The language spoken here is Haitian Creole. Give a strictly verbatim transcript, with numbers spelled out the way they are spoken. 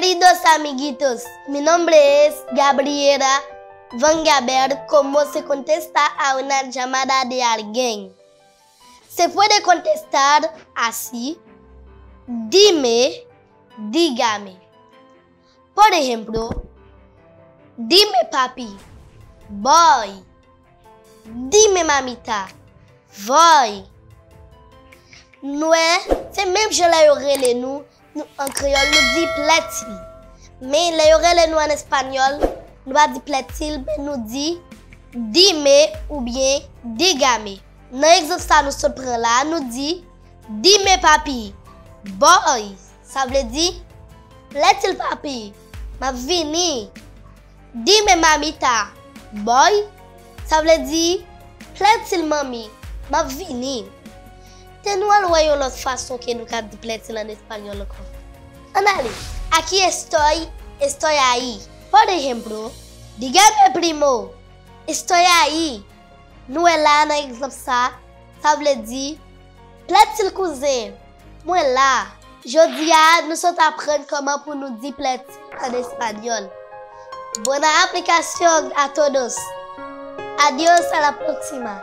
Queridos amiguitos, mi nombre es Gabriela Van Gaber, como se contesta a una llamada de alguien. Se puede contestar así: dime, dígame. Por ejemplo, dime papi, voy. Dime mamita, voy. Nou wè, se menm jan lè yo rele nou, nou an kreyòl, nou di plètil. Men lè yo rele nou an espanyòl, nou pa di plètil, men nou di dime oubyen dígame. Nan egzanp sa nou sot pran la, nou di dime papi, voy. Sa vle di plètil papi, m ap vini. Dime mamita, voy. Sa vle di plètil manmi, m ap vini. Te nou al wè yon lòt fason ke nou ka di plètil an espanyòl ankò. Ann ale. Aquí estoy, estoy ahí. Por ejemplo, dígame primo, estoy ahí. Nou wè la nan egzanp sa, sa vle di plètil kouzen, mwen la. Jodi a, nou sot aprann kòman pou nou di plètil an espanyòl. Buena aplicación a todos. Adios a la próxima.